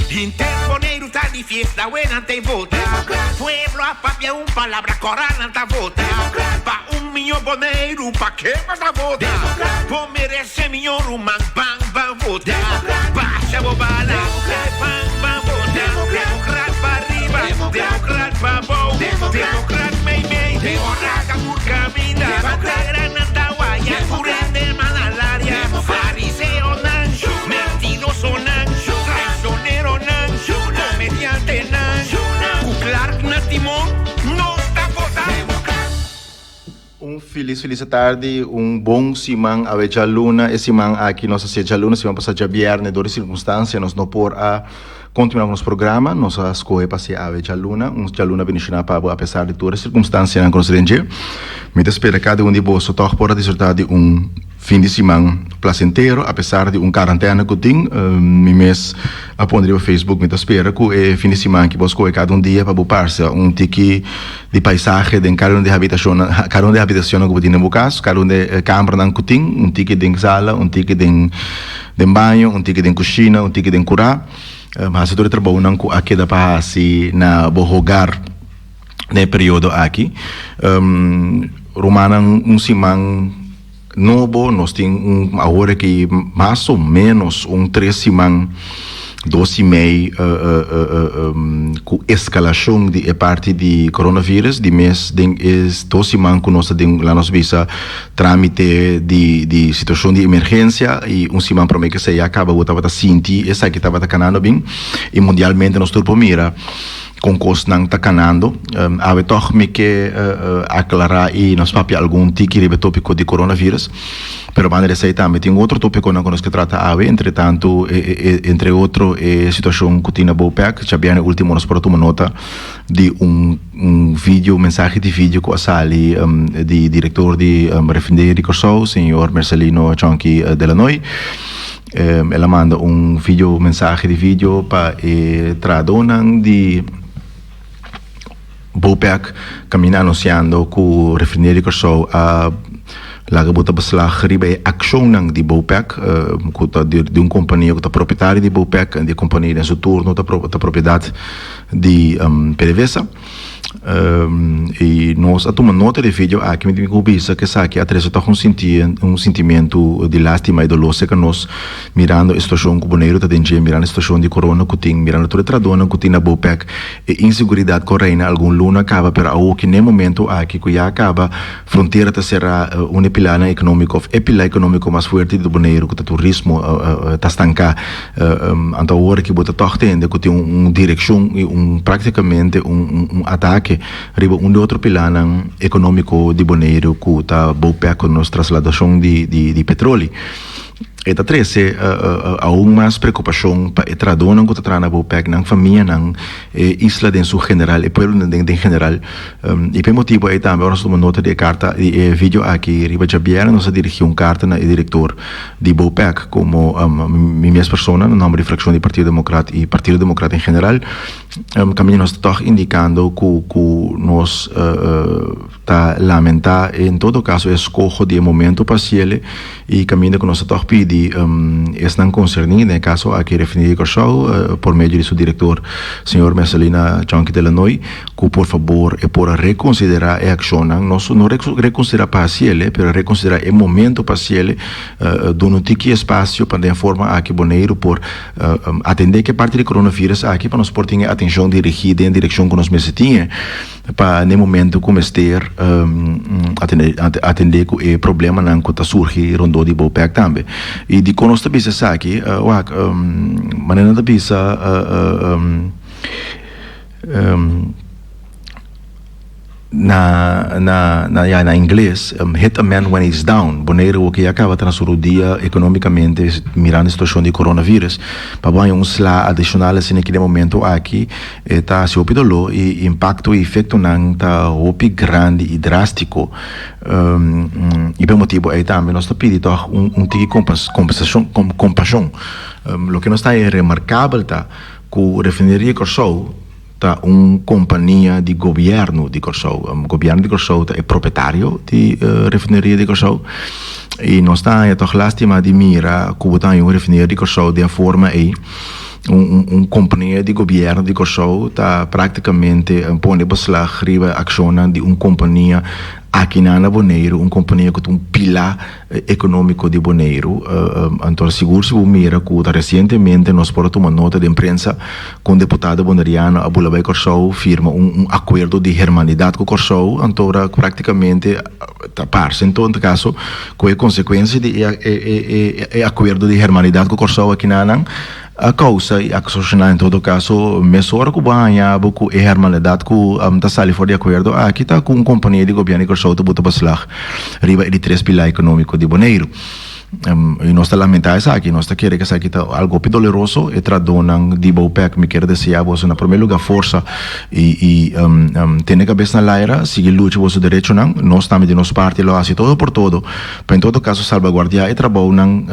Henter Boneiru ta di fiesta awe nan ta vota. Pueblo a papia un palabra kora nan ta vota. Pa un miño Boneiru pa ke mas ta vota. Bo merese miño ruman ban ban vota. Basha bo bala ban ban vota. Demokrat pa riba demokrat pa bou demokrat mei mei ora ka tur kaminda. Bandera nan ta waya tur hende man alaria. Fariseonan mentirosonan traicioneronan komediantenan ku Clark na timon nos ta vota. Un felis felis atardi, un bon siman awe djaluna. E siman aki nos a hasi djaluna, siman pasa djabierne dor di sirkunstansia nos no por a kontinuá ku nos programa. Nos a skohe pa hasi awe djaluna, un djaluna bendishoná pa bo apesar di tur e sirkunstansianan ku nos den dje. Mi ta spera kada un di boso tòg por a disfrutá di un fin di siman plasentero apesar di un karantèna ku tin. Mi mes a pone riba Facebook mi ta spera ku e fin di siman aki bo skohe kada un dia pa bo parse un tiki di paisahe den kada un di habitashonnan kada un di habitashonnan ku bo tin den bo kas kada un di e kambernan ku tin un tiki den sala un tiki den den baño un tiki den kushina un tiki den kurá hasi tur e trabounan ku a keda pa hasi na bo hogar den e periodo aki rumannan un siman nobo nos tin un awor aki mas o menos un tres siman dos y mei cu escalacion di e parti di coronavirus di mes den e dos siman cu nos ta den laat nos bisa tramite di di situacion di emergencia y un siman prome cu esey a caba bo tabata sinti esaki tabata canando bin y mundialmente nos tur por mira Kon kosnan ta kanando. Awe tòg mi ke aklará i nos papia algun tiki riba e tópiko di coronavirus. Pero banda di esei tambe tin otro tópikonan ku nos ke trata awe, entre tantu entre otro e situashon ku tin na Bopec. Djabièrnè último nos por a tuma nota di un un video, mensahe di video ku a sali di direktor di Refineria di Kòrsou, señor Mercelino Chonky Delanoy. El a manda un video mensahe di video pa e trahadónan di Bopec kaminda anunsiando ku Refineria di Kòrsou a laga bota beslag riba e akshonnan di Bopec ku ta di un kompania ku ta propietario di Bopec en di e kompania den su turno ta propiedat di PDVSA. I nos a tuma nota di e video aki, mi tin ku bisa ku esaki a trese tòg un sinti un sintimentu di lástima i doló serka nos, mirando e situashon ku Boneiru ta den dje, mirando e situashon di korona ku tin, mirando tur e trahadónan ku tin na Bopec, e inseguridat ku a reina algun luna kaba, pero awoki n'e momentu aki ku ya a kaba frontera ta será, un e pilarnan ekonómiko òf e pilar ekonómiko mas fuerte di Boneiru ku ta turismo ta stanká. Anto awor ki bo ta tòg tende ku tin un direkshon i un praktikamente un un atake riba un di otro pilanan ekonómiko di Boneiru ku ta Bopec ku nos trasladashon di di petroli. E ta trese aun mas preokupashon pa e trahadónan ku ta traha na Bopec, nan famianan, e isla den su general, e pueblo den den general. I pa e motibu ei tambe ora nos a tuma nota di e karta di e video aki riba djabièrnè nos a dirigí un karta na e direktor di Bopec komo mi mes persona na nòmber di frakshon di Partido Demokrat i Partido Demokrat en general kaminda nos ta tòg indikando ku ku nos ta lamentá en todo kaso e eskoho di e momento pa hasiel i kaminda ku nos ta tòg pidi esnan konserní den e kaso aki Refineria di Kòrsou por medio di su direktor señor Mercelina Chonky Delanoy ku por fabor e por a rekonsiderá e akshonnan, no no rekonsiderá pa hasiel e, pero rekonsiderá e momento pa hasiel e, duna un tiki espasio pa den forma aki Boneiru por atendé ku e parti di coronavirus aki pa nos por tin e atenshon dirigí den e direkshon ku nos mester tin e pa den e momento ku mester atendé atendé ku e problemanan ku ta surgi rondó di Bopec tambe. I dikon nos ta bisa esaki? Wak, manera nan ta bisa. Na na na ya na ingles hit a man when he's down Boneiru oke ya kaba ta na su rodia ekonomikamente mirando e situashon di coronavirus pa bo haña un sla adishonal asina ki den momento aki e ta hasi hopi doló i impakto i efektonan ta hopi grandi i drastiko i pa e motibu ei tambe nos ta pidi tòg un un tiki kompensashon kompashon loke nos ta haña remarkabel ta Ku Refineria Kòrsou ta un kompania di gobièrnu di Kòrsou. Gobièrnu di Kòrsou ta e propietario di Refineria di Kòrsou i nos ta haña tòg lástima di mira ku bo ta haña un Refineria di Kòrsou den e forma ei. Un un kompania di gobièrnu di Kòrsou ta práktikamente pone beslag riba akshonnan di un kompania akinan na Boneiru, un kompania ku ta un pilá ekonómiko di Boneiru. Anto sigur si bo mira ku ta resientemente nos por a tuma nota den prensa ku un deputado boneriano a bula bai Kòrsou firma un un akuerdo di hermanidat ku Kòrsou, anto ora práktikamente ta parse en todo kaso ku e konsekuensia di e e e akuerdo di hermanidat ku Kòrsou akinanan a kousa i a soshoná en todo kaso mesora ku bo a haña bo ku e hermanidat ku ta sali for di akuerdo aki ta ku un kompania di gobièrnu di Kòrsou ta buta beslag riba e di tres pilá ekonómiko di Boneiru. I nos ta lamentá esaki, nos ta kere ku esaki ta algu hopi doloroso. E trahadónan di Bopec mi kier deseá boso na promé lugá forsa i i tene kabes na laira, sigui lucha boso derechonan. Nos tambe di nos parti lo hasi todo por todo pa en todo kaso salbaguardiá e trabounan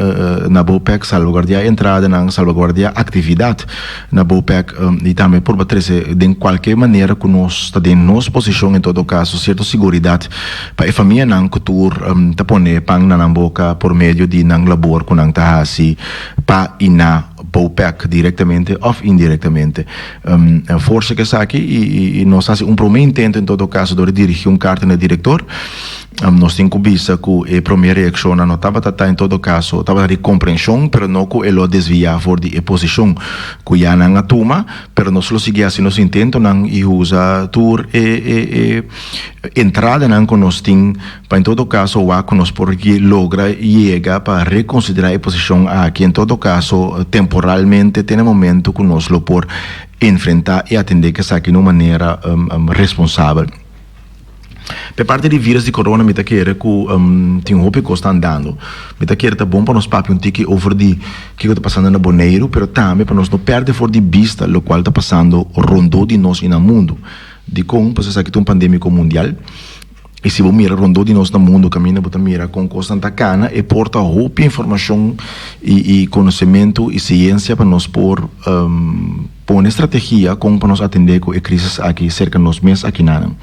na Bopec, salbaguardiá e entradanan, salbaguardiá aktividat na Bopec i tambe purba trese den kualke manera ku nos ta den nos posishon en todo kaso sierto siguridat Pa e famianan ku tur ta pone pan na nan boka por medio di nan labor ku nan ta hasi pa i na Bopec direktamente òf indirektamente. Forsa ku esaki i nos hasi un promé intento en todo kaso dor di dirigí un karta na e direktor. Nos tin ku bisa ku e promé reakshonnan no tabata ta en todo kaso tabata di komprenshon pero no ku e lo a desviá for di e posishon ku ya nan a tuma pero nos lo sigui hasi nos intentonan i usa tur e e Entradanan ku nos tin pa en todo kaso wak ku nos por logra yega pa rekonsiderá e posishon aki en todo kaso temporalmente te na momento ku nos lo por enfrentá i atendé ku esaki na un manera responsabel. P'e parti di virus di corona mi ta kere ku tin hopi kos ta andando. Mi ta kere ta bon pa nos papia un tiki over di kiko ta pasando na Boneiru pero tambe pa nos no pèrdè for di bista lokual ta pasando rondó di nos i na mundu. Dikon? Pasobra esaki ta un pandemiko mundial i si bo mira rondó di nos na mundu kaminda bo ta mira kon kosnan ta kana e por ta hopi informashon i i konosementu i siensia pa nos por pone strategia kon pa nos atendé ku e krisis aki serka nos mes akinanan.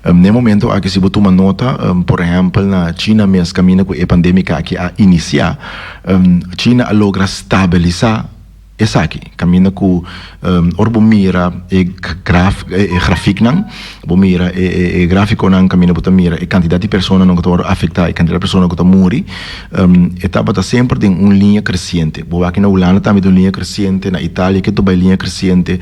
Na e momento aki si bo tuma nota por ehèmpel na China mes kaminda ku e pandemika aki a inisiá China a logra stabilisá Esaki, kaminda ku ora bo mira e graf e grafiknan, bo mira e e grafikonan kaminda bo ta mira e kantidat di personanan ku ta wòrdu afektá, e kantidat di persona ku ta muri, e tabata semper den un liña kresiente. Bo wak na Hulanda tambe den un liña kresiente, na Italia ke ta bai liña kresiente,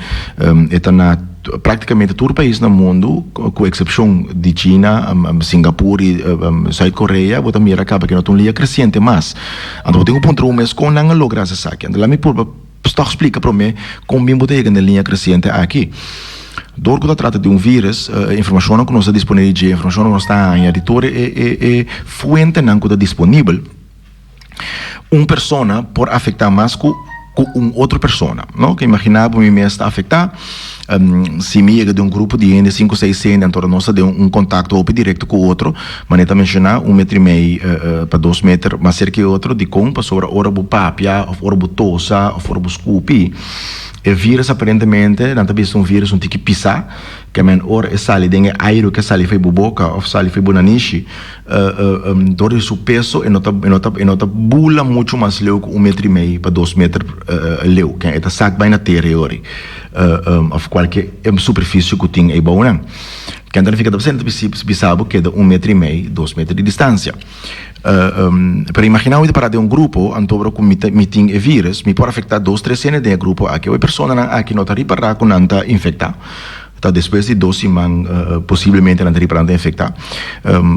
e ta na praktikamente tur pais na mundu ku eksepshon di China, Singapur i Zuid Korea, bo ta mira kaba ke no ta un liña kresiente mas. Anto bo tin ku puntra bo mes kon nan a logra hasi esaki. Anto lami purba tòg splika promé kon bin bo ta yega na e liña kresiente aki. Dor ku ta trata di un vírus, e informashonnan ku nos ta disponé di dje, informashonnan ku nos ta haña di tur e e fuentenan ku ta disponibel, un persona por afektá mas ku ku un otro persona, no? Ke imaginá bo mi mes ta afektá. Si mi yega den un grupo di hende, sinku seis hende, anto nos ta den un kontakto hopi direkto ku otro, manera ta menshoná, un meter i mei pa dos meter mas serka e otro. Dikon? Pasobra ora bo papia òf ora bo tosa òf ora bo skupi, e vírus aparentemente nan ta bisa un vírus un tiki pisá, ke men ora e sali den e airu ke sali for bo boka òf sali for bo nanishi, dor di su peso e no ta e no ta e no ta bula muchu mas leu ku un meter i mei pa dos meter leu, ke e ta sak bai na tera e ora. Of kualke superfisie ku tin eibounan. Ken ta nifiká ta pasá? Ta bisa bo keda un meter i mei, dos meter di distansia. Pero imaginá mi ta pará den un grupo, anto ora ku mi ta mi tin e vírus, mi por afektá dos, tres hende den e grupo aki. Awor e personanan aki no ta ripará ku nan ta infektá. Ta despues di dos siman posiblemente nan ta ripará nan ta infektá.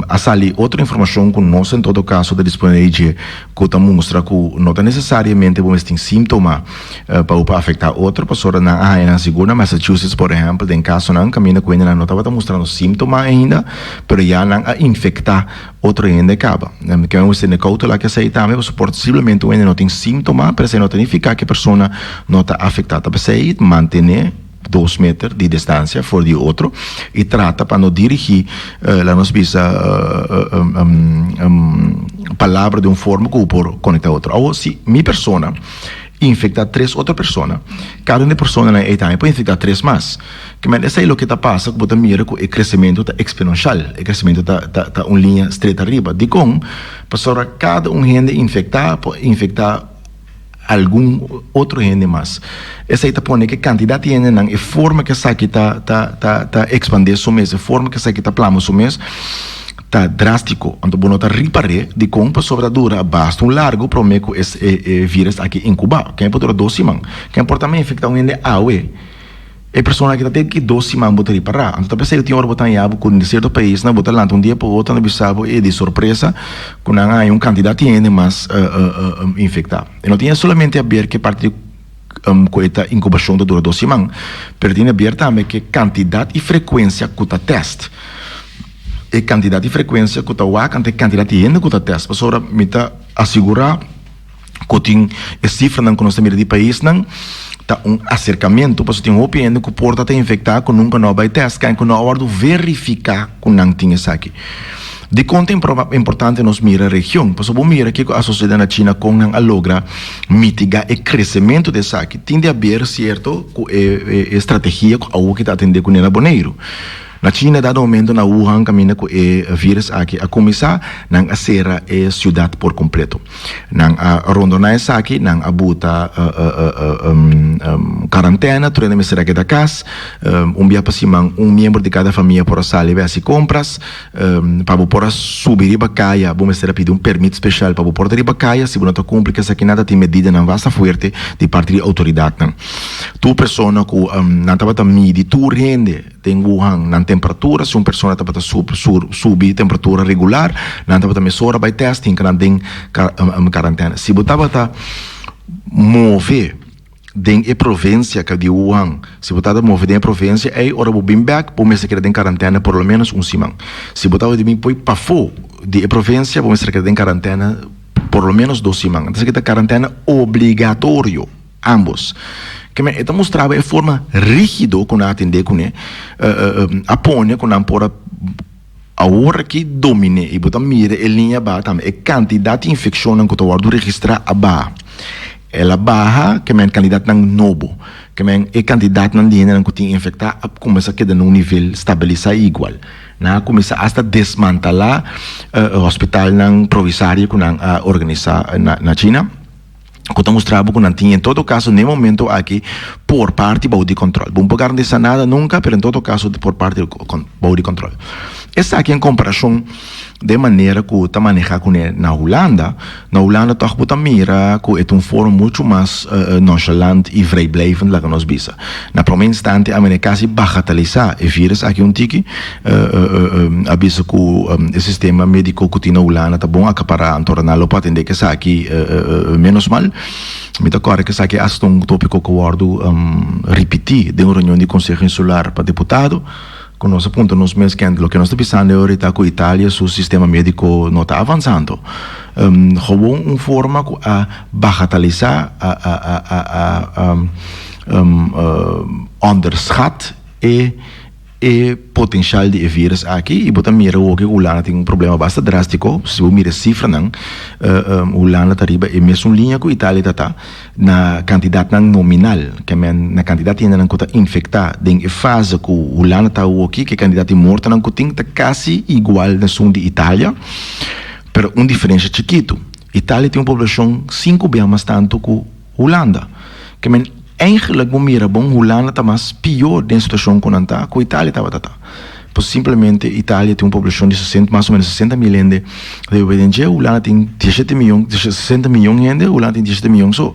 A sali otro informashon ku nos en todo kaso ta disponé di dje ku ta mustra ku no ta nesesariamente bo mes tin síntoma. Pa bo por afektá otro, pasobra nan a haña nan sigur na Massachusetts, por ehèmpel, den kasonan kaminda ku hendenan no tabata mustrando símtoma ainda, pero ya nan a infektá otro hende kaba. Ke men mester tene koutela ku esei tambe, pasobra posiblemente un hende no tin símtoma, pero esei no ta nifiká ku e persona no ta afektá. Ta p'esei mantené dos meter di distansia for di otro i trata pa no dirigí, laga nos bisa, palabra di un forma ku bo por konektá otro. Awor, si mi persona infecta tres otro persona, cada un di e personanan ei tambe por infecta tres mas. Ke men esei loke ta pasa ku bo ta mira ku e kresementu ta eksponenshal, e kresementu ta ta ta un liña stret ariba. Dikon? Pasobra kada un hende infektá por infektá. algun otro hende mas. Esei ta pone ku e kantidat di hendenan, e forma ku esaki ta ta ta ta ekspandé su mes, e forma ku esaki ta plama su mes ta drástiko. Anto bo no ta ripar'é dikon pasobra ta dura basta un largu promé ku e e vírus aki inkubá. Ken por dura dos siman, ken por tambe infektá un hende awe. E persona aki ta tin ki dos siman bo ta ripará. Anto ta p'esei tin ora bo ta haña bo ku den sierto paisnan bo ta lanta un dia pa otro nan ta bisa bo e di sorpresa ku nan a haña un kantidat di hende mas infektá. E no tin solamente haber ku e parti di ku e ta inkubashon ta dura dos siman, pero tin haber tambe ku e kantidat i frekuensia ku ta tèst. E kantidat i frekuensia ku ta wak anto e kantidat di hende ku ta tèst. Pasobra mi ta asigurá. Ku tin e sifranan ku nos ta mira di paisnan ta un aserkamentu pasobra tin hopi hende ku por ta ta infektá ku nunka no a bai tèst ku no a wòrdu verifiká ku nan tin esaki. Dikon ta importante nos mira region? Pasobra bo mira kiko a sosodé na China kon nan a logra mitigá e kresementu di esaki. Tin di haber sierto ku e strategia ku awoki ta atendé kuné na Boneiru. Na China dado momento na Wuhan kaminda ku e virus aki a kuminsá nan a sera e siudat por kompleto. Nan a rondoná esaki, nan a buta karantena, tur hende mester a keda kas. Un bia pa siman un miembro di kada famia por a sali bai hasi kompras. Pa bo por a subi riba kaya bo mester a pidi un permit speshal pa bo por ta riba kaya. Si bo no ta kumpli ku esaki nan ta tin medidanan basta fuerte di parti di outoridatnan. Tur persona ku nan tabata midi tur hende. Den Wuhan, nan temperatura, si un persona tabata subi temperatura regular, nan tabata mesora bai test hinka nan den karantena. Si bo tabata move den e provinsia di Wuhan, si bo tabata move den e provinsia ei, ora bo bin bek, bo mester keda den karantena por lo menos un siman. Si bo tabata bin poi pafó di e provinsia, bo mester keda den karantena por lo menos dos siman. Entonces esaki ta karantena obligatorio. Ambos. Keme e ta mustraba e forma rígido ku nan a atendé kuné, a pone ku nan por a awor aki dominé. I bo ta mira e liña baha tambe. E kantidat di infekshonnan ku ta wòrdu registrá a baha. El a baha keme e kantidatnan nobo. Keme e kantidatnan di hendenan ku tin infektá a kuminsá keda na un nivel stabilisá i igual. Nan a kuminsá asta desmantalá hospitalnan provisario ku nan a organisá na China. Ku ta mustra bo ku nan tin en todo kaso n'e momento aki por parti bou di kòntròl. Bo no por garantisa nada nunka, pero en todo kaso por parti bou di kòntròl. Esaki en komparashon den manera ku ta maneha kuné na Hulanda. Na Hulanda tòg bo ta mira ku e ta un forma muchu mas nonchalant i vrijblijvend laga nos bisa. Na promé instante a mene kasi bagatalisá e vírus aki un tiki. A bisa ku e sistema médiko ku tin na Hulanda ta bon akapará, anto nan lo por atendé ku esaki ménos mal. Mi ta kòrda ku esaki asta un tópiko ku wòrdu ripití den un reunion di Konseho Insular pa diputado, ku nos a puntra nos mes kende loke nos ta bisando e ora ta ku Italia su sistema médiko no ta avansando. Gewoon un forma ku a bagatalisá, a a onderschat e. E potenshal di e virus aki i bo ta mira awoki ku Hulanda tin un problema basta drástiko. Si bo mira e sifranan, Hulanda ta riba e mesun liña ku Italia ta ta na kantidatnan nominal, ke men na kantidat di hendenan ku ta infektá den e fase ku Hulanda ta awoki, ku e kantidat di mortonan ku tin ta kasi igual na esun di Italia, pero un diferensha chikitu. Italia tin un poblashon sinku bia mas tantu ku Hulanda. Ke men Eigenlijk bo mira bon Hulanda ta mas pior den situacion cu nan ta cu Italia tabata ta. Pues simplemente Italia tin un poblacion di sesenta mas o menos sesenta mil hende riba den dje, Hulanda tin diesshete miyon sesenta miyon hende, Hulanda tin diesshete miyon so.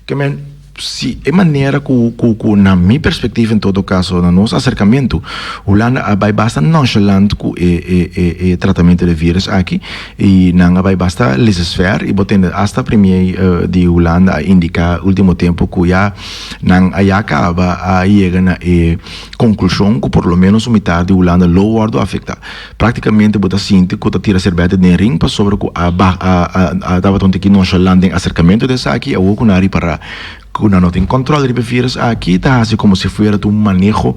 Ke men si e manera cu cu cu na mi perspectiva en todo caso na nos acercamento Hulanda a bay basta nonchalant cu e e e e tratamento de virus aki I nan a bai basta laissez-faire i bo tende asta premier di Hulanda a indica ultimo tempo cu ya nan a ya caba a yega na e conclusion cu por lo menos un mitad di Hulanda lo wordo afecta. Practicamente bo ta sinti cu ta tira serbete den ring pasobra cu a a tabata un tiki nonchalant den acercamento di esaki i awor cu nan a ripara Ku nan no tin kòntròl riba e vírus aki ta hasi komo si fuera ta un maneho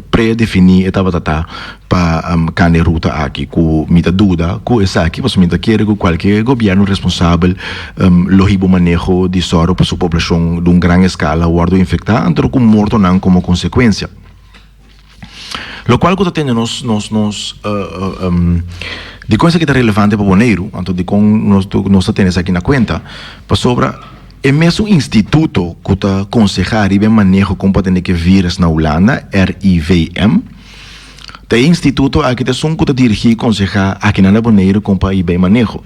predefiní e tabata ta pa kanda e ruta aki. Ku mi ta duda ku esaki pasobra mi ta kere ku kualke gobièrnu responsabel lo hiba un maneho di sòru pa su poblashon di un gran eskala wòrdu infektá anto ku mortonan komo konsekuensia. Lokual ku ta tene nos nos nos dikon esaki ta relevante pa Boneiru, anto dikon nos nos ta tene esaki na kuenta, pasobra e mesun instituto ku ta konsehá riba e maneho kon pa tene ku e vírus na Hulanda, RIVM, ta e instituto aki ta esun ku ta dirigí i konsehá akinan na Boneiru kon pa hiba e maneho.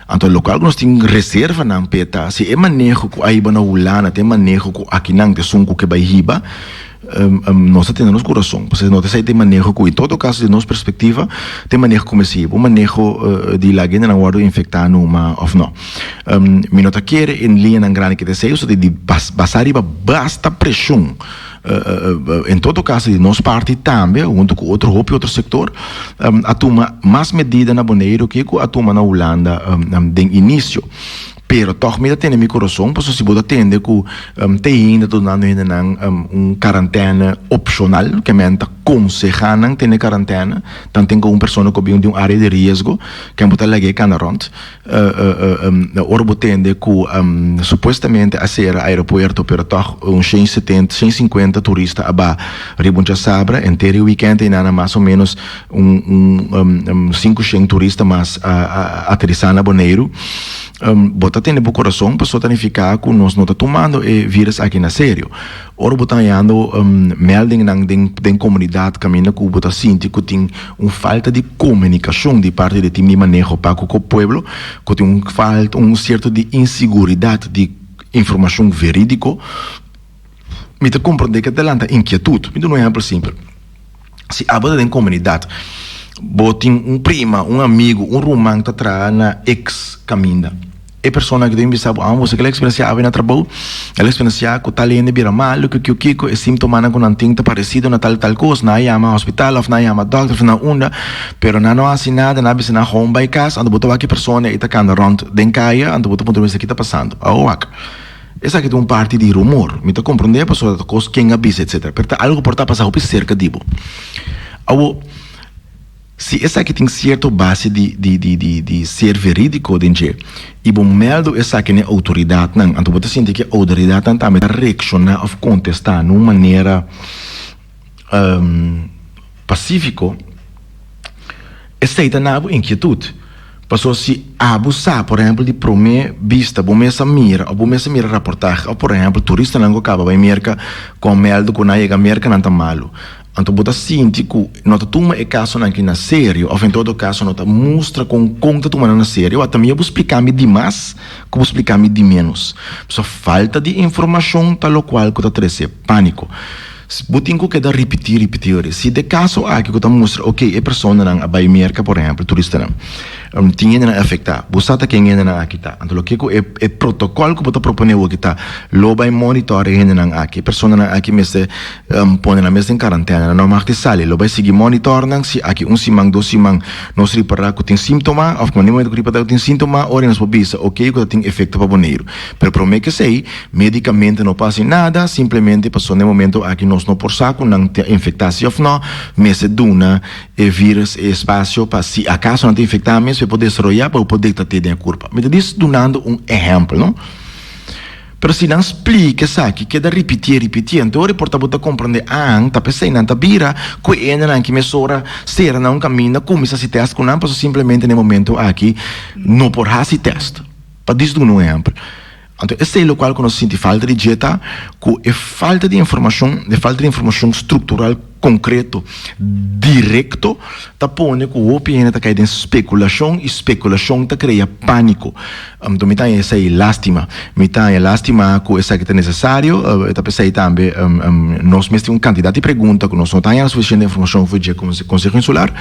Anto lokual ku nos tin reservanan p'e ta si e maneho ku a hiba na Hulanda ta e maneho ku akinan ta esun ku ke bai hiba, nos ta tene nos kurason. Pasobra no ta esei ta e maneho ku en todo kaso di nos perspektiva ta e maneho ku mester hiba, un maneho di laga hendenan wòrdu infektá numa òf no. Mi no ta kere en liñanan grandi ke ta esei, pasobra di basá riba basta preshon. En todo caso di nos parti tambe hunto cu otro hopi otro sector a tuma mas medida na Boneiru ke cu a tuma na Hulanda den inicio. Pero tog mi ta tene mi corazon pasobra si bo ta tende cu te ainda ta dunando hendenan un carantena opcional ke men ta conseha nan tene carantena tanten cu un persona cu bin di un area di riesgo ken bo ta lag'e cana rond. Ora bo tende ku supuestamente a sera aeropuerto pero tòg un shen setenta, shen sinkuenta turista a ba riba un djasabra, henter e wikènt einan mas o ménos un un sinku shen turista mas a aterisá na Boneiru. Bo ta tene bo kurason pasobra ta nifiká ku nos no ta tumando e vírus aki na serio. Ora bo ta hañando meldingnan den den komunidat kaminda ku bo ta sinti ku tin un falta di komunikashon di parti di tim di maneho pa ku pueblo, ku tin un falta un sierto di insiguridat di informashon verídiko, mi ta komprondé ku e ta lanta inkietut. Mi duna un ehèmpel simpel, si abo ta den komunidat, bo tin un prima, un amigu, un ruman ta traha na eks kaminda. E persona ki ta bin bisa bo, amo boso kila eksperensiá awe na trabou, el a eksperensiá ku tal hende bira malu, ku kiko kiko, e símtomanan ku nan tin ta paresido na tal tal kos, nan a yama hospital òf nan a yama dòkter òf nan unda, pero nan no a hasi nada, nan a bisa nan home bai kas, anto bo ta wak e persona ei ta kanda rònt den kaya, anto bo ta puntra mester ki ta pasando. Awo wak, esaki ta un parti di rumor, mi ta komprondé pasobra ta kos ken a bisa etsetera, pero ta algu por ta pasa hopi serka di bo. Awo. Si esaki tin sierto base di di di di di ser verídiko den dje i bo mèldu esaki na e outoridatnan, anto bo ta sinti ku e outoridatnan tambe ta reakshoná òf kontestá na un manera pasífiko, esei ta na bo inkietut. Pasobra si abo sa, por ehèmpel, di promé bista bo mes a mira òf bo mes a mira raportahe òf por ehèmpel turistanan ku kaba bai Merka ku a mèldu ku nan a yega Merka nan ta malu. Anto bo ta sinti ku no ta tuma e kasonan aki na serio òf en todo kaso no ta mustra kon kon ta tuma nan na serio. Ata mi a bo splika mi di mas ku bo splika mi di ménos. Pasobra falta di informashon ta lokual ku ta trese pániko. Bo tin ku keda ripití ripití ora. Si de kaso aki ku ta mustra oke e personanan a bai Merka por ehèmpel turistanan tin hendenan afektá bo sa ta ken hendenan aki ta. Anto loke ku e e protokòl ku bo ta proponé awoki ta lo bai monitor e hendenan aki. E personanan aki mester Pone nan mes den karantena, nan no mag di sali. Lo bai sigui monitor nan si aki un siman, dos siman nos ripará ku tin síntoma òf ku na momento ku ripará ku tin síntoma ora nos por bisa oke ku ta tin efekto pa Boneiru. Pero promé ke esei, médikamente no por hasi nada, simplemente pasobra na e momento aki nos no por sa ku nan ta infektá si òf no, mester duna e vírus e espasio pa si akaso nan ta infektá mes pa e por desaroyá pa bo por detekté den e kurpa. Mi ta dis dunando un ehèmpel, no. Pero si nan splika esaki, keda ripitié, ripitié, anto ora e por ta bo ta komprondé, an ta p'esei nan ta bira ku e hendenan ki mesora sera na un kaminda kuminsá hasi tèst ku nan, pasobra simplemente na e momento aki no por hasi tèst. Pa dis duna un ehèmpel. Anto esei lokual ku nos sinti falta di dje ta ku e falta di informashon, e falta di informashon struktural konkreto, direkto, ta pone ku hopi hende ta kai den spekulashon i spekulashon ta krea pániko. Anto mi ta haña esei lástima. Mi ta haña lástima ku esaki ta nesesario. Ta p'esei tambe nos mes tin un kantidat di pregunta ku nos no ta haña sufisiente informashon for dje Konseho Insular.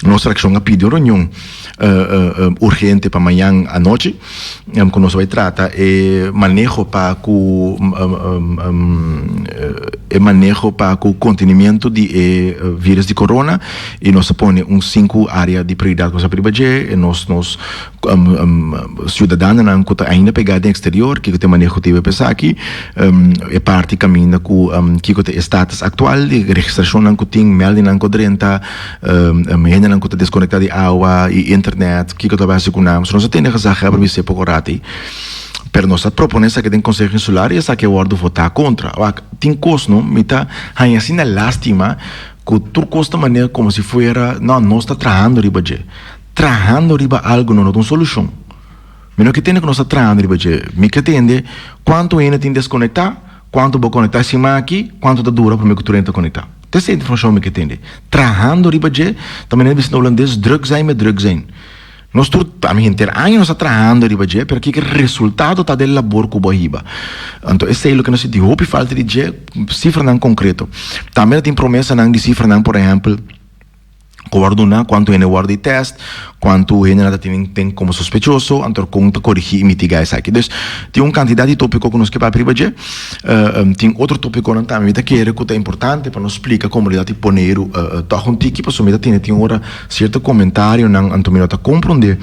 Nos frakshon a pidi un reunion urgente pa mañan anochi ku nos a bai trata e maneho pa ku e maneho pa ku kontenimiento di e virus di corona i nos a pone un sinku área di prioridat ku nos a pidi pa dje. Nos nos Ciudadanonan cu ta ainda pega den exterior, kico ta e maneho cu ta iba pa esaki, e parti caminda cu kico ta e status actual di registracionnan cu tin, meldingnan cu a drenta, hendenan cu ta desconecta di awa y internet, kico ta bay haci cu nan. So nos a tene gezaghebber bis'e poco rato ey, pero nos a propone esaki den Conseho Insular y esaki a wordo vota contra. Wak, tin cos no, mi ta haña asina lastima. Ku tur kos ta manera komo si fuera, no, nos ta trahando riba dje. Trahando riba algu no no ta un solushon. Mi no ke tende ku nos ta trahando riba dje. Mi ke tende kuantu hende tin deskonektá, kuantu bo konektá e siman aki, kuantu ta dura promé ku tur hende ta konektá. Ta esei informashon mi ke tende. Trahando riba dje ta manera bisa na hulandes druk zijn met druk zijn. Nos tur, ami henter aña nos ta trahando riba dje, pero kiko resultado ta den labor ku bo a hiba? Anto esei loke nos sinti hopi falta di dje, sifranan konkreto. Tambe ta tin promesanan di sifranan, por ehèmpel, ku wòrdu duna, kuantu hende wòrdu di tèst, kuantu hendenan ta tene ten komo sospechoso, anto kon ta korigí i mitigá esaki. Dus, tin un kantidat di tópiko ku nos ke papia riba dje. Tin otro tópikonan tambe mi ta kere ku ta importante pa nos splika komunidat di Boneiru tòg un tiki, pasobra mi ta tene tin ora Cierto comentarionan anto mi no ta comprende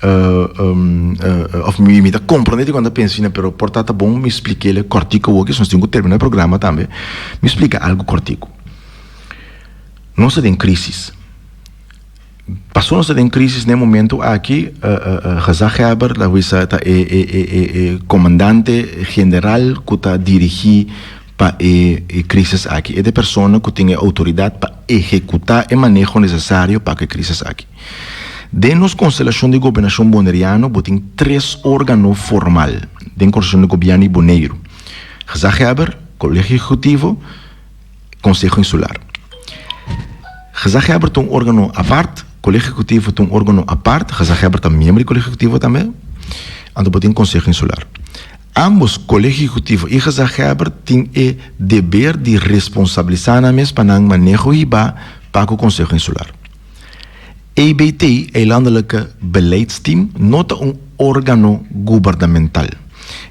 of mi ta comprende di cuando ta pensa asina pero por ta ta bon mi splikele cortico awo nos tin cu termina e programa tambe mi splica algo cortico. Nos ta den crisis. Pasobra nos ta den crisis na e momento aki gezaghebber la wisa ta e e comandante general cu ta dirigi Pa e crisis aki e ta e persona cu tin e autoridad pa ehecuta e maneho necesario pa cu e crisis aki. Den nos constelacion di gobernacion Boneriano bo tin tres organo formal den constelacion di gobierno di Boneiru, Gezaghebber, Colegio Ejecutivo, Conseho Insular. Gezaghebber ta un organo apart, Colegio Ejecutivo ta un organo apart, Gezaghebber ta miembro di Colegio Ejecutivo tambe, anto bo tin Conseho Insular. Ambos, Kolegio Ehekutivo i Gezaghebber tin e deber di responsabilisá nan mes pa nan maneho hibá pa ku Konseho Insular. EBT, Eilandelijke Beleidsteam, no ta un órgano gubernamental.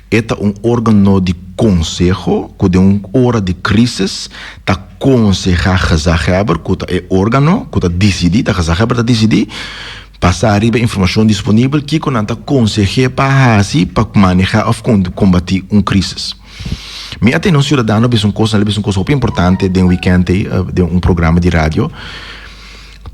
E ta un órgano di konseho ku den un ora di krísis ta konsehá Gezaghebber, ku ta e órgano ku ta disidí, ta Gezaghebber ta disidí, Basá riba informashon disponibel, kiko nan ta konseh'é pa hasi pa manehá òf kombatí un krísis? Mi a tene un siudadano bisa un kos, nan a bisa un kos hopi importante den wikènt ei, den un programa di radio.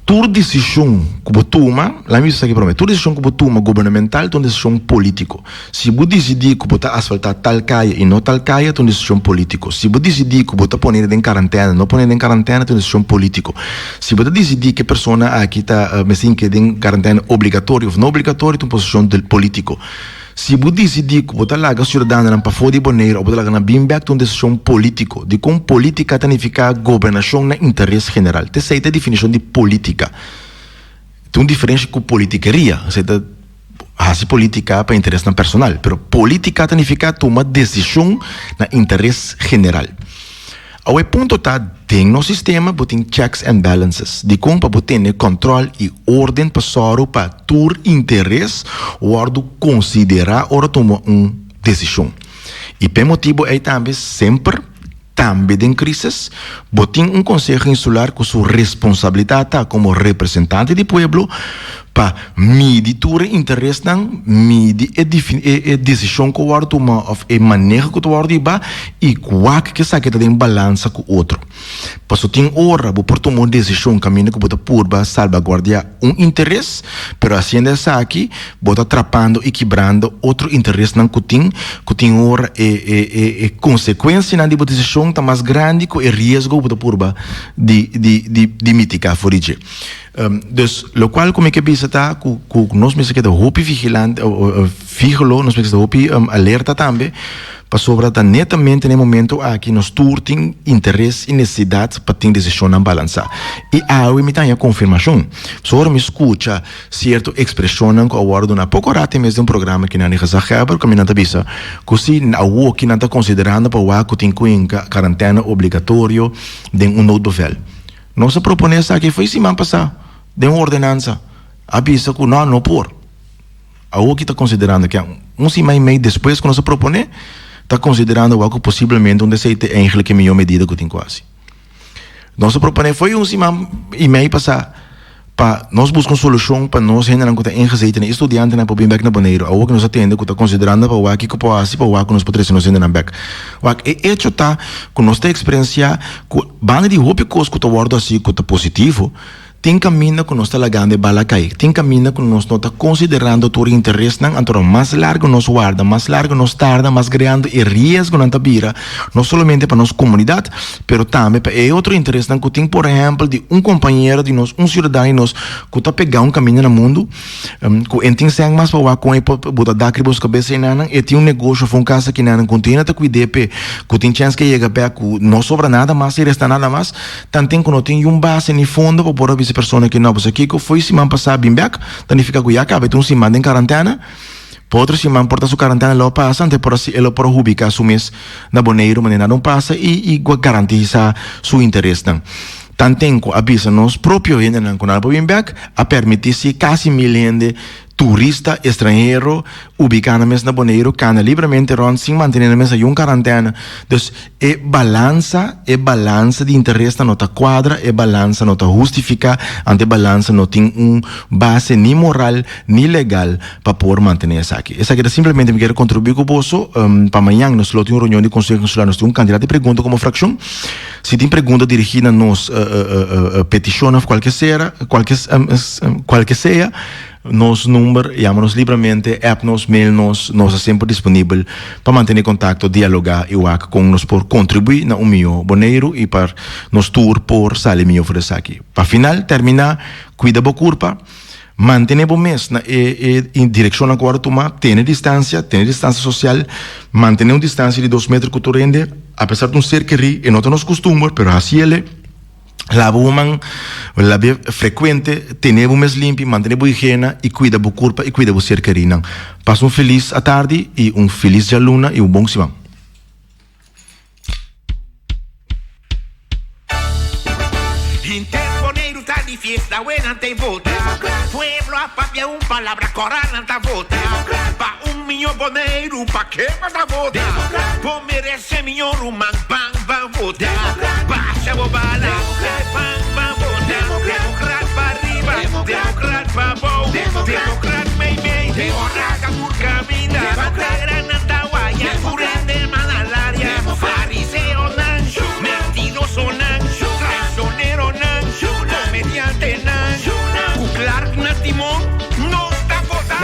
Tur desishon ku bo tuma, laga mi bisa esaki promé, tur desishon ku bo tuma gubernamental ta un desishon polítiko. Si bo disidí ku bo ta asfaltá tal kaya i no tal kaya ta un desishon polítiko. Si bo disidí ku bo ta pone den karantèna no pone den karantèna ta un desishon polítiko. Si bo ta disidí ku e persona aki ta mester hink'é den karantèna obligatorio òf no obligatorio ta un posishon polítiko. Si bo disidí ku bo ta laga siudadanonan pafó di Boneiru òf bo ta laga nan bin bèk ta un desishon polítiko. Dikon polítika ta nifiká gobernashon na interes general? T'esei ta e definishon di polítika. Tin un diferensha ku politikeria. Esei ta. Hasi politica pa interesnan personal, pero politica ta nifica tuma decision na interes general. Awe punto ta den nos sistema bo tin checks and balances, dikon pa bo tene control y orden pa sòru pa tur interes wòrdu considera ora tuma un decision. Y p'e motibo ei tambe semper. Tambe den crisis, bo tin un Conseho Insular cu su responsabilidad ta como representante di pueblo pa midi tur e interesnan, midi e e decision cu a wordo tuma of e maneho cu ta wordo hiba y wak cu esaki ta den balansa cu otro. Paso tin ora bo por tuma un decision caminda cu bo ta purba salbaguardia un interes, pero haciendo esaki bo ta trapando y kibrando otro interesnan cu tin, cu tin ora e e e e consecuencianan di bo decision ta mas grandi cu e riesgo cu bo ta purba di di di di mitica for di dje. Dus locual cu mi ke bisa ta cu cu nos mester keda hopi vigilante vigilo, nos mester keda hopi alerta tambe pasobra ta netamente na e momento aki nos tur tin interes y necesidad pa tin decisionnan balansa. Y awe mi ta haña confirmacion. So ora mi scucha Sierto ekspreshonnan ku a wòrdu duna poko rato mes den un programa ki nan di Gezaghebber ku mi nan ta bisa ku si awoki nan ta konsiderando pa wak ku tin ku hinka karantèna obligatorio den un noodbevel. Nos a proponé esaki foi siman pasá den un ordenansa. A bisa ku no, no por. Awoki ta konsiderando ke un siman i mei despues ku nos a proponé ta konsiderando wak ku posiblemente un desei ta eigentlik e mihó medida ku tin ku hasi. Nos a proponé foi un siman i mei pasá pa nos buska un solushon pa nos hendenan ku ta ingezeten i studiantenan por bin bèk na Boneiru. Awor ku nos a tende ku ta konsiderando pa wak kiko por hasi pa wak ku nos por trese nos hendenan bèk. Wak, e echo ta ku nos ta eksperensiá ku banda di hopi kos ku ta wòrdu hasi ku ta positivo, Tin kaminda ku nos ta lagando e bala kai, tin kaminda ku nos no ta konsiderando tur interesnan, anto mas largu nos warda, mas largu nos tarda, mas grandi e riesgonan ta bira, no solamente pa nos komunidat, pero tambe pa e otro interesnan ku tin, por ehèmpel di un kompañero di nos, un siudadano di nos ku ta pegá un kaminda na mundu, ku e tin sèn mas pa wak kon e por bota dak riba su kabes einanan, e tin un negosio òf un kas akinanan ku un tin hende ta kuid'é p'e, ku tin chèns ke yega bèk ku no sobra nada mas i resta nada mas. Tanten ku no tin yun base ni fondo pa por a bisa e persona ki no pasobra kiko foi siman pasá bin bèk ta nifiká ku ya kaba e ta un siman den karantèna pa otro siman por ta su karantèna lo a pasa ante por asi e lo por a hubiká su mes na Boneiru manera nada un pasa i i garantisá su interesnan. Tanten ku a bisa nos propio hendenan ku nan a por bin bèk a permití si kasi mil hende Turista estranhero ubiká nan mes na Boneiru kana libremente rònt sin mantené nan mes na yun karantèna. Dus e balansa, e balansa di interesnan no ta kuadra, e balansa no ta hustifiká, anto e balansa no tin un base ni moral ni legal pa por mantené esaki. Esaki ta simplemente mi kier kontribuí ku boso. Pa mañan nos lo tin un reunion di Konseho Insular, nos tin un kantidat di pregunta komo frakshon. Si tin pregunta dirigí na nos, petishon òf kualke sera, kualke kualke sea, Nos number, yama nos libramente, app nos, mail nos, nos ta semper disponibel pa mantene kontakto, dialogá i wak kon nos por kontribuí na un mihó Boneiru i pa nos tur por sali mihó for di esaki. Pa final, terminá, kuida bo kurpa, mantene bo mes na e e direkshonnan ku wòrdu tumá, tene distansia, tene distansia sosial, mantene un distansia di dos meter ku tur hende, apesar di un ser kerí, e no ta nos kustumber, pero hasiel. Laba bo man, lab'é frekuente, tene bo mes limpi, mantene bo higiena i kuida bo kurpa i kuida bo ser kerinan. Pasa un felis atardi i un felis djaluna i un bon siman. Henter Boneiru ta di fiesta we nan ta vota. Pueblo a papia un palabra kora nan ta vota. Pa un miño Boneiru pa ke bo ta vota? Bo merese miño ruman ban ban vota. Basha bo bala ban ban vota. Democrat pa riba Democrat pa bou Democrat mei mei Ora kabur kaminda Bandera nan ta waya Tur hende man alaria Fariseonan Mentirosonan Traicioneronan Comediantenan Ku Clark na timon Nos ta vota.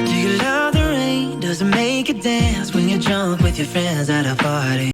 Do you love the rain? Does it make you dance when you're drunk with your friends at a party?